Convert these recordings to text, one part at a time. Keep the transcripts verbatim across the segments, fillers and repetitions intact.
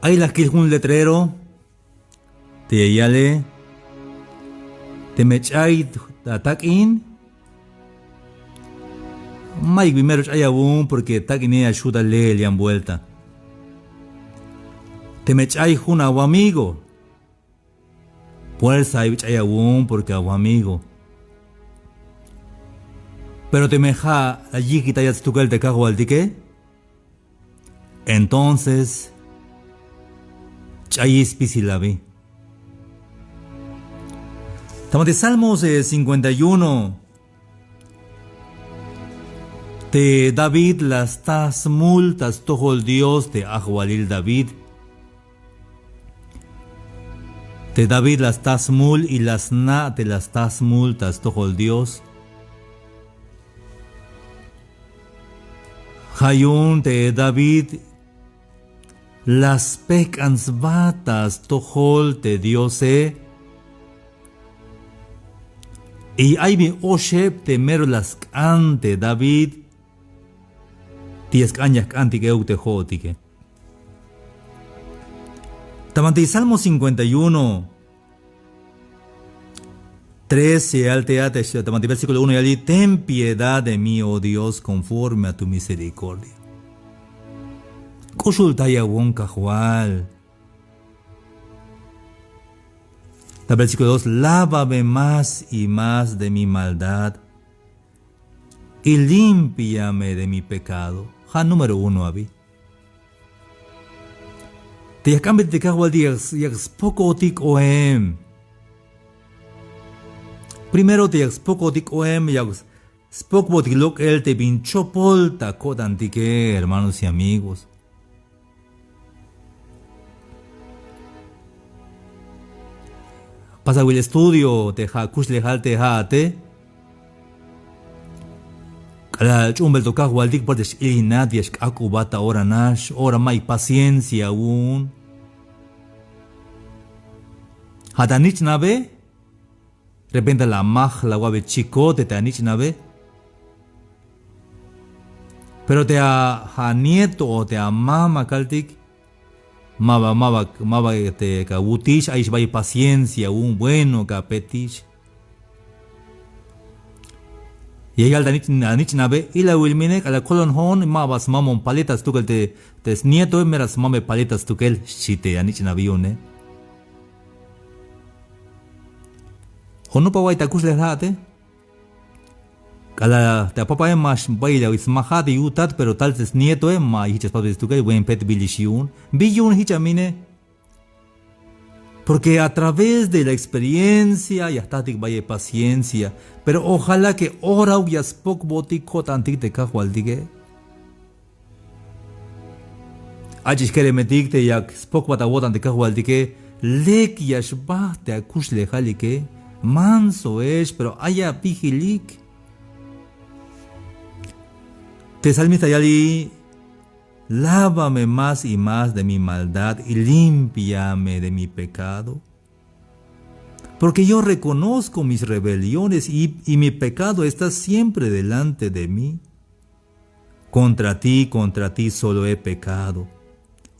Ay la kil jun letrero te ya yale: teme ch'ay ta tak'in, mayuk bi mero ch'ay awu'un, porque tak'ine ya xju' ta leel yan vuelta. Teme ch'ay jun awamigo, fuerza ay bi ch'ay awu'un, porque awamigo. Pero teme ja' la yijkitayat stukel te Kajwaltike, entonces ch'ayix spisil abi. Ta banti Salmos, eh, cincuenta y uno, te David la sta smul ta stojol Dios, te ajwalil David. Te David la sta smul y la sna' te la sta smul ta stojol Dios. Ja' yu'un te David la spejk'an sba ta stojol te Diose. Y ay bin oxeb te mero la sk'an te David, te ya sk'an ya jk'antik euk te jo'otike. Ta banti Salmo cincuenta y uno, tres ya yal te a, te, ta banti versículo uno ya yal: Ten piedad de mí, oh Dios, conforme a tu misericordia. K'uxultayawon, Kajwal. Ta versículo dos: Lávame más y más de mi maldad y límpiame de mi pecado. Ja' número uno abi. Te ya jk'anbetik te Kajwaltik, yak, yak spokotik k'oem. Primero te yak spokotik k'oem, yak spokbotik lok'el te bin chopol ta ko'tantike, hermanos y amigos. Pasawil estudio te ja' kuxlejal te ja'ate. K'alal ch'u'unbel to Kajwaltik, puerta x-ilinat, ya xk'ak'ubat ta ora nax, ora ma'yuk paciencia awu'un. Ja' ta anich'nabe, repente la maj la awa'be chicote te anich'nabe. Pero te a, anieto o te amam akaltik, maba, maba, maba te ka awutix, ayix bayel paciencia awu'un, bueno ka apetix. Ya yal ta anich', anich'nabe: Ilawil mine, k'alal kolon jo'on maba smamon paleta stukel te, te snietoe, mera smambe paleta stukel, xchi te anich'nabe yu'une. O nopa wa'iy ta kuxlejal ja'ate. K'alal te apapae ma xbayel awil smajat te yu'un tat, pero tal te snietoe ma jich ya spasbel stukel, buen petbilix yu'un. Bi yu'un jich a mine. Porque a través de la experiencia ya jtatik bayel paciencia. Pero ojalá que orauk ya spokbotik ko'tantik te Kajwaltike. Ach'ix keremetik te yak spokbat awo'tan te Kajwaltike, lek ya xbajt te akuxlejalike, mansoex, pero ay abijilik. Te salmista ya yal: Lávame más y más de mi maldad y límpiame de mi pecado. Porque yo reconozco mis rebeliones y, y mi pecado está siempre delante de mí. Contra ti, contra ti solo he pecado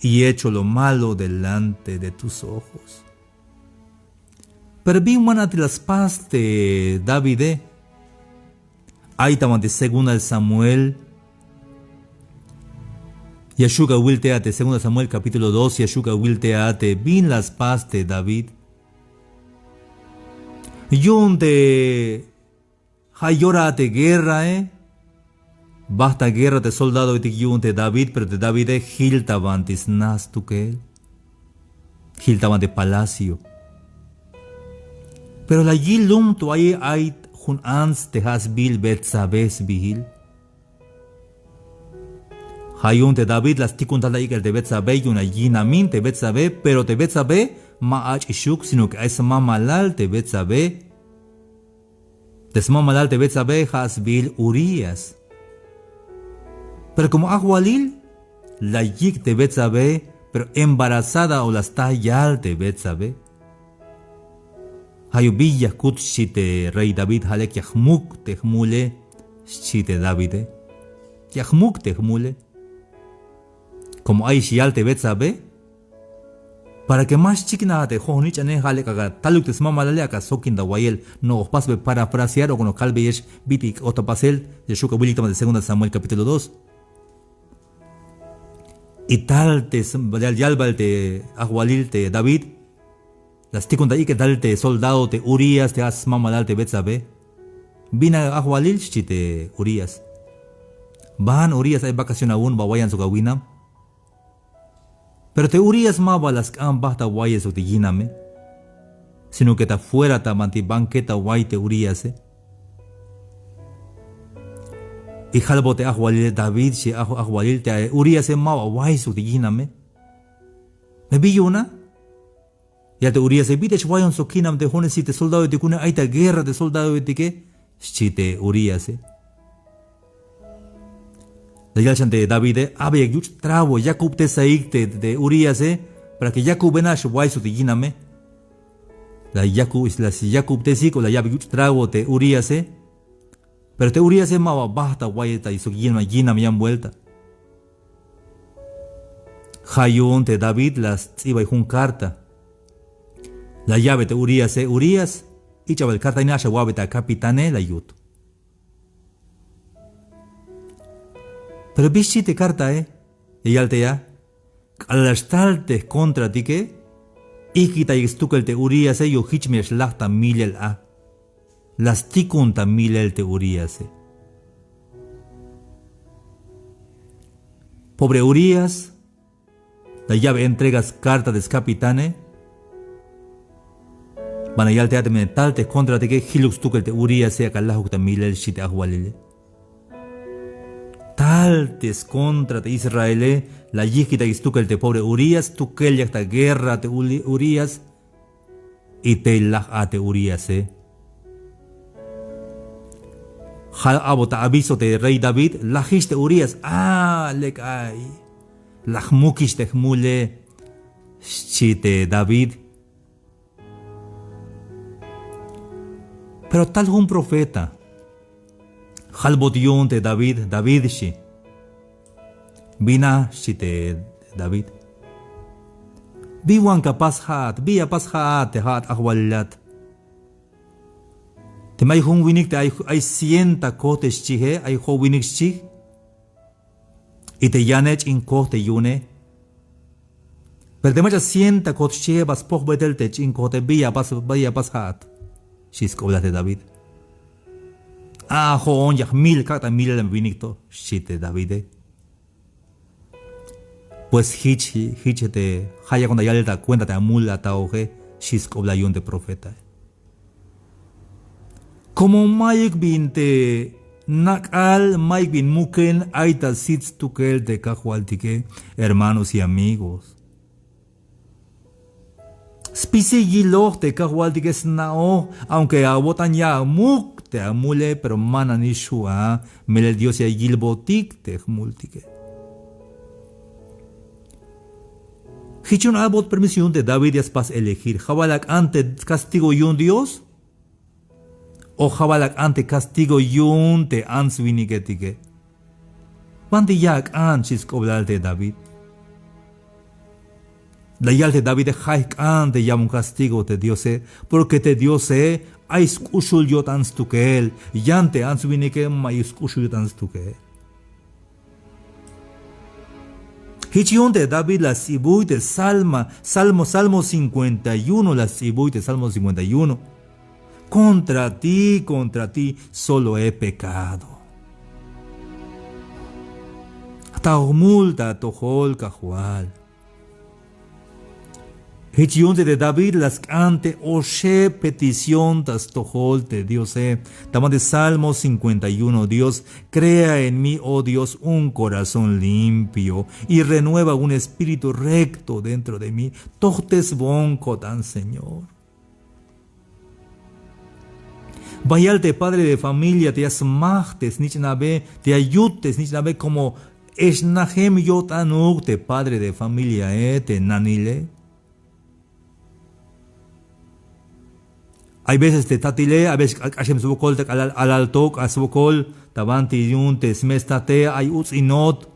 y hecho lo malo delante de tus ojos. Pero bin wan ati la spas te Davide. Ay ta banti segunda de Samuel. Ya xju' awil te a te segunda de Samuel capítulo dos, ya xju' awil te a te bin la spas te David. Yu'un te ja' yora te guerrae, bajt ta guerra te soldadoetik yu'un te David, pero te Davide jil ta banti sna stukel. Jil ta banti palacio. Pero la yilum to ay, ay jun ants te ja' sbiil Betsabé sbiil. Ja' yu'un te David la stikun tal ta ik'el te Betsabé, yu'un la yinamin te Betsabé, pero te Betsabé ma ach'ixuk, sino que ay smamalal te Betsabé. Te smamalal te Betsabé ja' sbiil Urías. Pero como ajwalil la yik' te Betsabé, pero embarazada o la sta yal te Betsabé. Ja' yu'un: Bi ya jkut, xchi te rey David, ja' lek ya jmuk te jmule, xchi te Davide. Ya jmuk te jmule. Como ayix yal te Betsabé, Para que ma xchiknaj a te jojnich'ane, ja' lek ak'a taluk te smamalale, ak'a sjokin ta wayel. No'oj jpasbe parafrasear o kono kalbeyex bit'il k'ot ta pasel, ya xu' k'a wilik ta ma te segunda Samuel capítulo dos. Y tal te s- yal- yalbal te ajwalil te David, la stikun ta ik'el tal te soldado te Urías te ja' smamalal te Betsabe. Bin a ajwalil, xchi te Urías. Ban Urías, ay vacación awun, ba wayan sok awinam. Pero te Urías ma ba la sk'an bajt ta wayel sok te yiname, sino que ta fuera ta banti banqueta way te Uríase. Y jalbot te ajwalile David, xchi aj- ajwalil, te Uríase ma ba way sok te yiname. ¿Me bi yu'un a? Yal te Uríase, bit'il xwayon sok kinam te jo'one si te soldadoetik une ay ta guerra te soldadoetike, xchi te Uríase. La yal xan te Davide, abeyik yuch' trago, yakubtesaik te, te Uríase, para que yakubenax way sok te yiname. La yaku- la yakubtesik o la ya'beyik yuch' trago te Uríase. Pero te Uríase ma ba bajt ta wayel ta sok yinam, yinam yan vuelta. Ja' yu'un te David la sts'ibay jun carta. La ya'be te Uríase, Urías, ich'a bal carta ine, axa wa'be ta capitane, la yut. Pero bi xchi te cartae, ya yal te ya, k'alal la xtal te jkontratike, ijkitayik stukel te Uríase, yu'un jich me ya xlaj ta milel a. La stikun ta milel te Uríase. Pobre Urías, la ya'be entrega scarta te scapitane. Ban la yal te ya, teme tal te jkontratike, jiluk stukel te Uríase, ak'a lajuk ta milel, xchi te ajwalile. Tal te scontra te Israele, la yijkitayik stukel te pobre Urías, stukel yak ta guerra te Uli- Urías. Y tey laj a te Uríase. Ja' a'bot ta aviso te rey David, lajix te Urías, a lek ay, la jmukix te jmule, xchi te David. Pero tal jun profeta, jalbot yu'un te David, David, xchi. Bin a, xchi te David. Bi wan ka pas ja'at, bi ya pas ja'at te ja'at ajwalilat. Teme ay jun winik te ay, ay cien ta kojt te xchije, ay jo'winik xchij. Y te yane ch'in kojt te yu'une. Pero te mach'a cien ta kojt xchije, ba spojbetel te ch'in kojte, bi ya pas, bi ya pas ja'at, xchi sk'oplal te David. A jo'on ya jmil, kak' ta milel winik to, xchi te Davide. Pues jich, jich te ja' yakon ta yalel ta cuenta te amul ataoje, xchi sk'oplal yu'un te profetae. Como mayuk bin te nak'al, mayuk bin muken ay ta sit stukel te kajwaltike, hermanos y amigos. Spisil yiloj te kajwaltike, sna'oj, aunque awo'tan ya amuk te amule, pero ma nanix xju' a, melel Dios ya yilbotik te jmultike. Jich yu'un a'bot permiso yu'un te David ya spas elegir. Ja' bal ak'an te castigo yu'un Dios, o ja' bal ak'an te castigo yu'un te ants winiketike. Banti ya ak'an, xchi sk'oplal te David. La yal te Davide, ja' jk'an te yabon castigo te Diose, porque te Diose ay sk'uxul yo'tan stukel, yan te ants winike ma'yuk sk'uxul yo'tan stukel. Jich yu'un te David la sts'ibuy te Salma, Salmo, Salmo cincuenta y uno, la sts'ibuy te Salmo cincuenta y uno. Contra ti, contra ti solo he pecado. Jta jmul ta atojol, Kajwal. Jich yu'un te David la sk'an te oxeb petición ta stojol te Diose. Ta banti Salmo cincuenta y uno, Dios, crea en mí, oh Dios, un corazón limpio, y renueva un espíritu recto dentro de mí. Tojtesbon ko'tan, Señor. Bayal te padre de familia te ya smaj te snich'nabe, te ya yut te snich'nabe, como ex najem yo'tanuk te padre de familiae, te nanile. Hay veces te tatile, hay veces k'axem swokol ta k'alal alal to k'ax swokol, ta banti yu'un te sme' state ay uts'inot.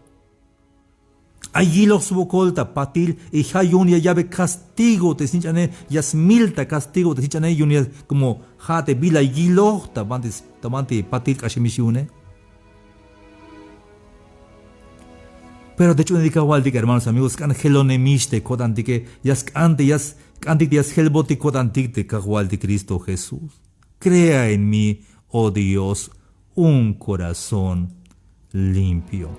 Ay yiloj swokol ta patil, y ja' yu'un ya yabe castigo te snich'ane, ya smil ta castigo te snich'ane, yu'un ya como ja' te bila yiloj ta banti, ta banti patil k'axemix yu'une. Pero te ch'uunel kajwaltik, hermanos, amigos, sk'an jelonemix te ko'tantike, ya sk'an te ya sk'antik te ya sjelbotik ko'tantik te kajwaltik Cristo Jesús. Crea en mí, oh Dios, un corazón limpio.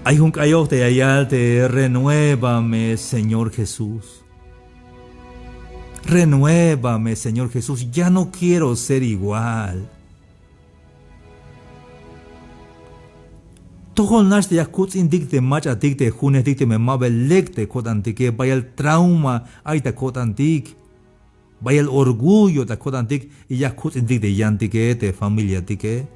Ay jun k'ayoj te ya yal te renuévame, Señor Jesús. Renuévame, Señor Jesús, ya no quiero ser igual. Tojol nax te ya kuts'intik te mach'atik te junejtik teme ma ba lek te ko'tantike, bayal trauma ay ta ko'tantik, bayal orgullo ta ko'tantik, y ya kuts'intik te yantike, te familiatike.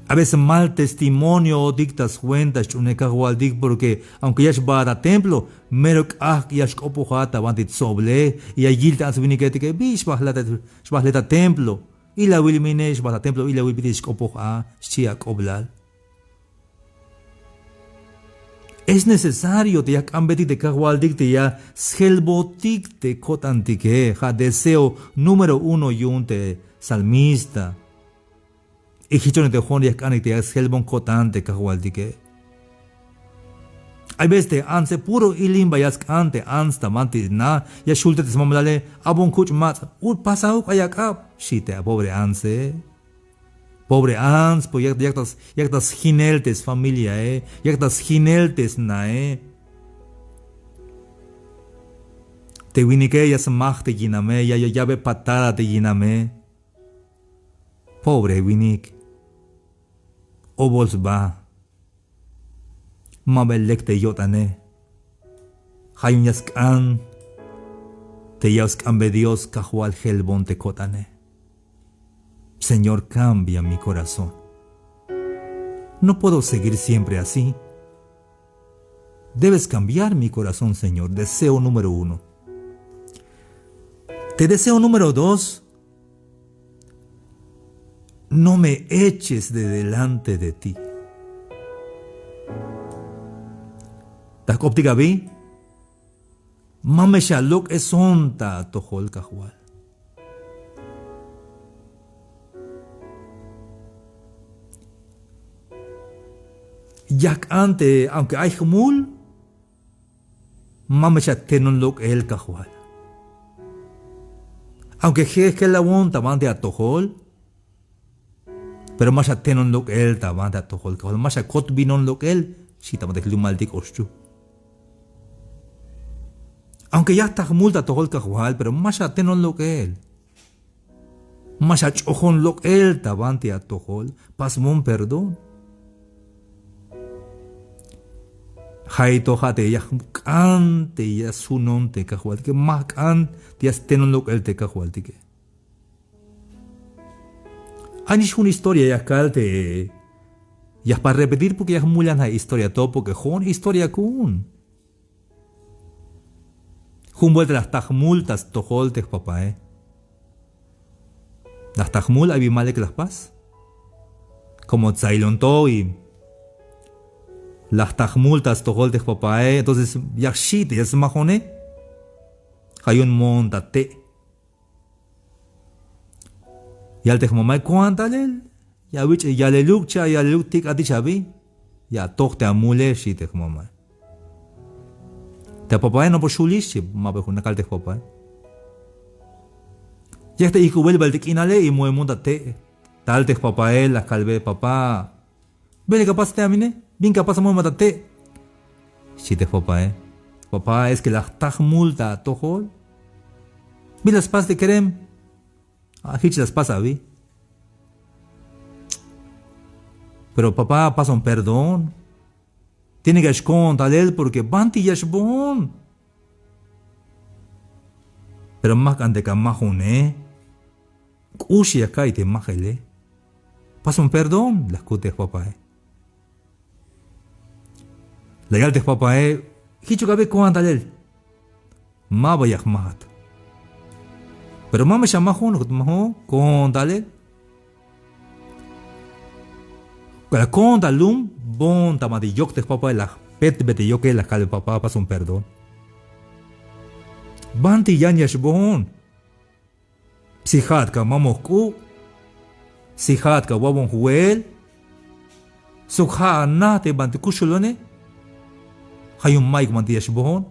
A veces mal testimoniotik ta swenta sch'uunel kajwaltik, porque aunque ya xbaat ta templo, mero k'ajk' ya xk'opojat ta banti tsoblej, y ya yil te ants winiketike: bi xbajle ta, xbajle ta templo, ilawil mine, xbajat ta templo, ilawil bit'il xk'opoj a, xchi ak'oblal. Es necesario te ya jk'anbetik te kajwaltik te ya sjelbotik te ko'tantike, ja' deseo número uno yu'un te salmista. Y jichon te jo'on ya jk'anik te ya sjelbon ko'tan te kajwaltike. Ay veces te antse puro ilimba ya sk'an te ants ta banti na, ya xjul te smamalale: abon kuch' mats', u, pasa uk', ay ak'ab, xi te pobre antse. Pobre ants, pues yak, yak ta s-, yak ta sjinel te sfamiliae, yak ta sjinel te snae. Te winike ya smaj te yiname, ya, ya yabe patada te yiname. Pobre winik. Obol sba. Ma ba lek te yo'tane. Ja' yu'un ya sk'an te ya sk'anbe Dios: Kajwal, jelbon te ko'tane. Señor, cambia mi corazón. No puedo seguir siempre así. Debes cambiar mi corazón, Señor. Deseo número uno. Te deseo número dos, no me eches de delante de ti. Ta jk'optik abi, ma me xalok'eson ta atojol, Kajwal. Ya jk'an te, aunque ay jmul, ma me xatenon lok'el, Kajwal. Aunque je' jelawon ta banti atojol, pero ma xatenon lok'el ta banti atojol, Kajwal. Ma xakotbinon lok'el, xi ta banti jlumaltik Oxchuc. Aunque ya jta jmul ta atojol, Kajwal, pero ma xatenon lok'el. Ma xach'ojon lok'el ta banti atojol, pasbon perdón. Ja' to ja' te ya jk'an te ya sjunon te Kajwaltike, ma jk'an te ya stenon lok'el te Kajwaltike. Ay nix jun historia ya kal te ya jpas repetir porque ya jmulan ja' historia to, porque jo'on historia ku'un. Jun vuelta la jta jmul ta stojol te jpapae. La jta jmul, ay bi ma lek la jpas. Como tsailon to y la jta jmul ta stojol te jpapae, entonces ya jxi' te ya smajone. Ja' yu'un moon ta te'. Yal te jmamae: koan talel, ya awich' yaleluk, cha' yaleluk, tik'atix abi, ya atoj te amule, xi te jmamae. Te apapae: no, pues xulix, xi, ma ba jun, la kal te jpapae. Yak ta ijk'ubel bal te k'inale y moemon ta te'. Tal te jpapae, la kalbe: Papá, ¿bin lek apas te amine? ¿Bin ka apas amoemat ta te'? Xchi te jpapae: Papá, es que la jta jmul ta atojol. ¿Bin la spas te kerem? A, jich la spas abi. Pero papá, pason perdón. Tiene que ya xkoon talel porque banti ya xboon. Pero ma jk'an te ka majone. K'ux ya ka'iy te majele. Pason perdón, la jkut te jpapae. La yal te jpapae: jichuk abi, koan talel. Ma ba ya jmajat. Pero ma me xamajun, ma jun koon talel. Kala koon ta lum, boon ta banti yok te jpapae, la jpetbe te yoke, la kalbe: Papá, pasbon perdón. Banti yan ya xboon. Si ja'at ka mamoj k'u, si ja'at ka wa'bon jwe'el, sok ja' ana te banti kuxulone, ja' yu'un mayuk banti ya xboon,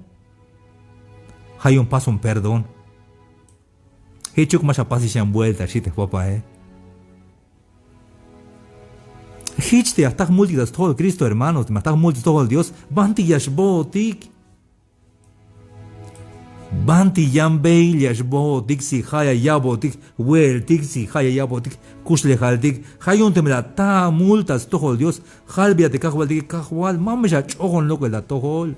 ja' yu'un pasbon perdón. Jichuk ma xapasix yan vuelta, xi te jpapae. Jich te ya jta jmultik ta stojol Cristo, hermanos, te ma jta jmultik ta stojol Dios, banti ya xbootik. Banti yan beel ya xbootik, si ja' ya ya'botik jwe'eltik, si ja' ya ya'botik kuxlejaltik, ja' yu'un teme la ata amul ta stojol Dios, jalbeya te Kajwaltike: Kajwal, ma me xach'ojon lok'el ta atojol.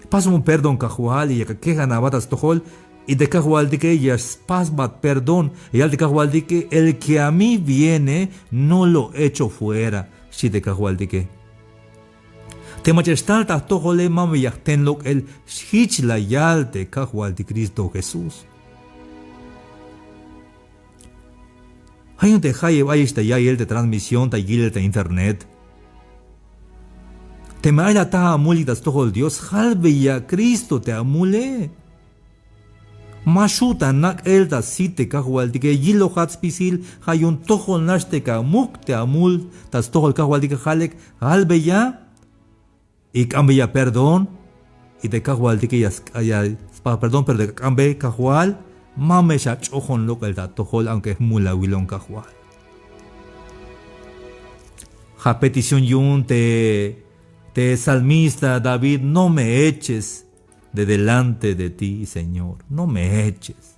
Pasbon perdón, Kajwal, y yak akejan aba ta stojol. Y te Kajwaltike ya spasbat perdón, ya yal te Kajwaltike: El que a mí viene, no lo echo fuera, xchi te Kajwaltike. Te mach'a xtal ta atojole, ma me ya jten lok'el, jich la yal te Kajwaltik Cristo Jesús. Ja' yu'un te jayeb ayex ta ya'iyel te transmisión, ta yilel ta internet, teme ay la ata amulik ta stojol Dios, jalbeya Cristo te amule. Ma xju' ta nak'el ta sit te Kajwaltike, yilojat spisil, ja' yu'un tojol nax te ka muk' te amul ta stojol Kajwaltike, ja' lek, jalbeya. Y k'ambeya perdón. Y te Kajwaltike ya sk-, ya spas perdón, pero te k'ambe: Kajwal, ma me xach'ojon lok'el ta atojol, aunque jmul awilon, Kajwal. Ja' petición yu'un te, te salmista David: No me eches de delante de ti, Señor, no me eches.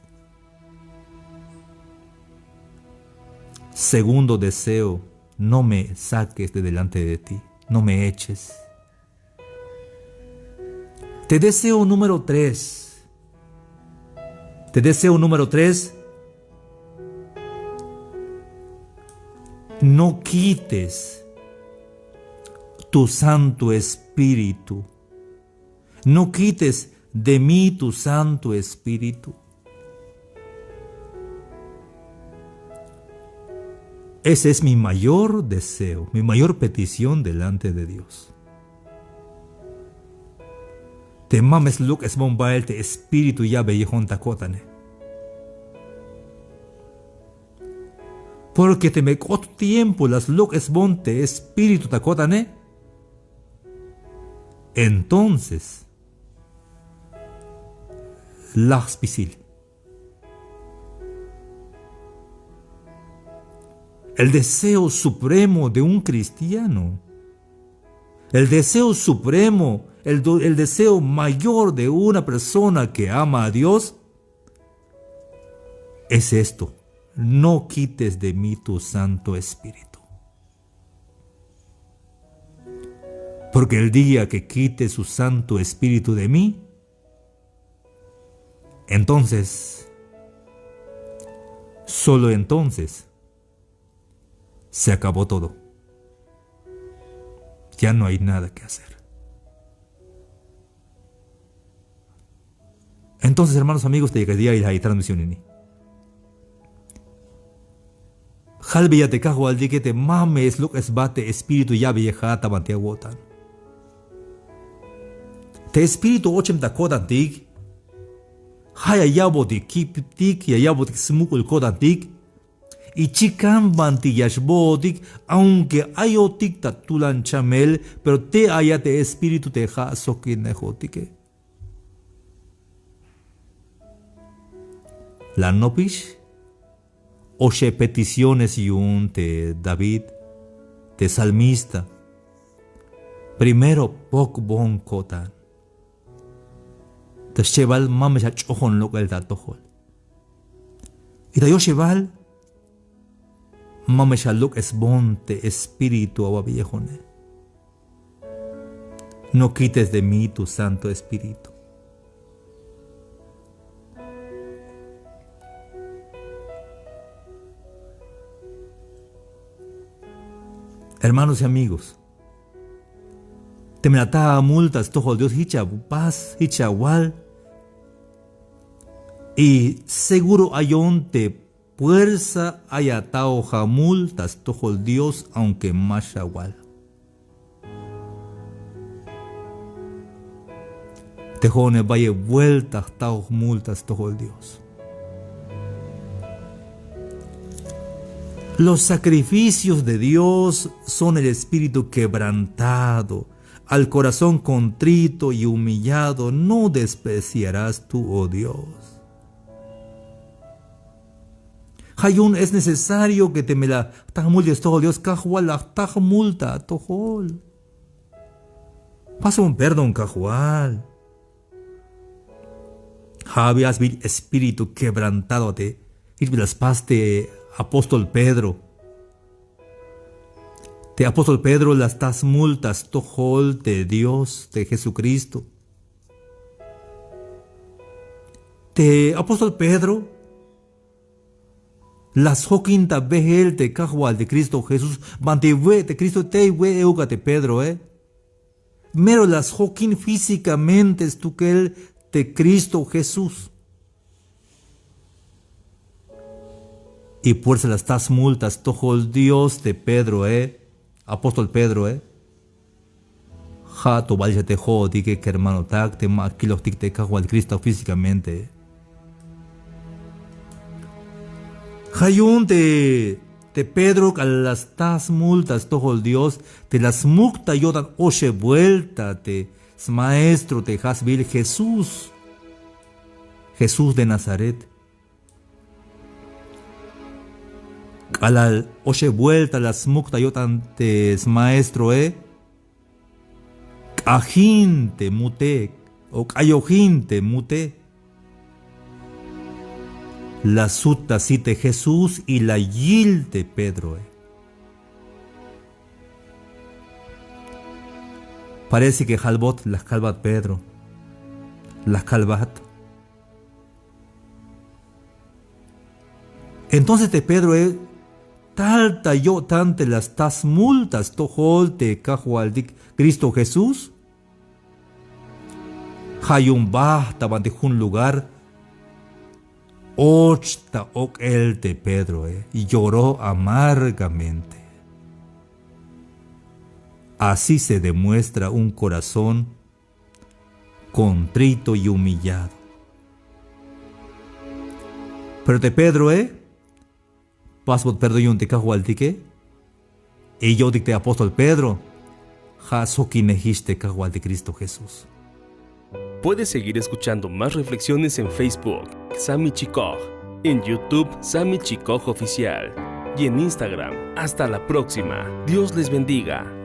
Segundo deseo: no me saques de delante de ti, no me eches. Te deseo número tres. Te deseo número tres: no quites tu Santo Espíritu. No quites de mí tu Santo Espíritu. Ese es mi mayor deseo, mi mayor petición delante de Dios. Te ma me slok'esbon bael te Espíritu ya'beyejon ta ko'tane. Porque teme k'ot tiempo la slok'esbon te Espíritu ta ko'tane, entonces laj spisil. El deseo supremo de un cristiano, el deseo supremo, el do-, el deseo mayor de una persona que ama a Dios es esto: no quites de mí tu Santo Espíritu. Porque el día que quite su Santo Espíritu de mí, entonces, solo entonces, se acabó todo. Ya no hay nada que hacer. Entonces, hermanos, amigos, te llegaría a la transmisión ini. Jalbeya te Kajwaltike te ma me slok'esbat te Espíritu ya'beyejat ta banti awo'tan. Te Espíritu ochem ta ko'tantik, ja' ya ya'botik kiptik, ya ya'botik smuk'ul ko'tantik. Y chikan banti ya xbootik, aunque ayotik ta tulan chamel, pero te aya te Espíritu te ja' sjokinejotike. ¿La anopix? Oxeb peticiones yu'un te David, te salmista. Primero, pokbon ko'tan. Ta schebal ma me xach'ojon lok'el ta atojol. Y ta yoxebal, ma me xalok'esbon te Espíritu awa'beyejone. No quites de mí tu Santo Espíritu. Hermanos y amigos, teme la ata amul ta stojol Dios, jich apas, jich awal. Y seguro ayon te puersa ay ata'oj amul ta stojol Dios, aunque ma xawal. Te jo'one bayel vuelta jta'oj mul ta stojol Dios. Los sacrificios de Dios son el espíritu quebrantado. Al corazón contrito y humillado no despreciarás tú, oh Dios. Ja' yu'un es necesario que teme la jta jmul te stojol Dios, Kajwal, la jta jmul ta atojol. Pasbon perdón, Kajwal. Ja' abi ya sbiil espíritu quebrantado te jich la spas te apóstol Pedro. Te apóstol Pedro la sta smul ta stojol te Dios, te Jesucristo. Te apóstol Pedro la sjokin ta beel te Kajwal te Cristo Jesús, banti we' te Cristo tey we' euk a te Pedroe. Mero la sjokin físicamente stukel te Cristo Jesús. Y puersa la sta smul ta stojol Dios te Pedroe, apóstol Pedroe. Ja' to balix a te jo'otike, kermanotak, te ma kilojtik te Kajwal Cristo físicamente. Ja' yu'un te, te Pedro k'alal la sta smul ta stojol Dios, te la smuk ta yo'tan oxeb vuelta te smaestro te ja' sbiil Jesús, Jesús de Nazaret. K'alal oxeb vuelta la smuk ta yo'tan te smaestroe, k'ajin te mute o k'ayojin te mute. La sut ta sit te Jesús y la yil te Pedroe. Parece que jalbot la jkalbat Pedro. La jkalbat. Entonces te Pedroe, tal ta yo'tan te la sta smul ta stojol te Kajwaltik Cristo Jesús, ja' yu'un bajt ta banti jun lugar, och ta ok'el te Pedroe, lloró amargamente. Así se demuestra un corazón contrito y humillado. Pero te Pedroe, pasbot perdón yu'un te Kajwaltike, y yo'tik te apóstol Pedro, ja' sjokinejix te Kajwaltik Cristo Jesús. Puedes seguir escuchando más reflexiones en Facebook, Sami Chikoj, en YouTube, Sami Chikoj Oficial, y en Instagram. Hasta la próxima. Dios les bendiga.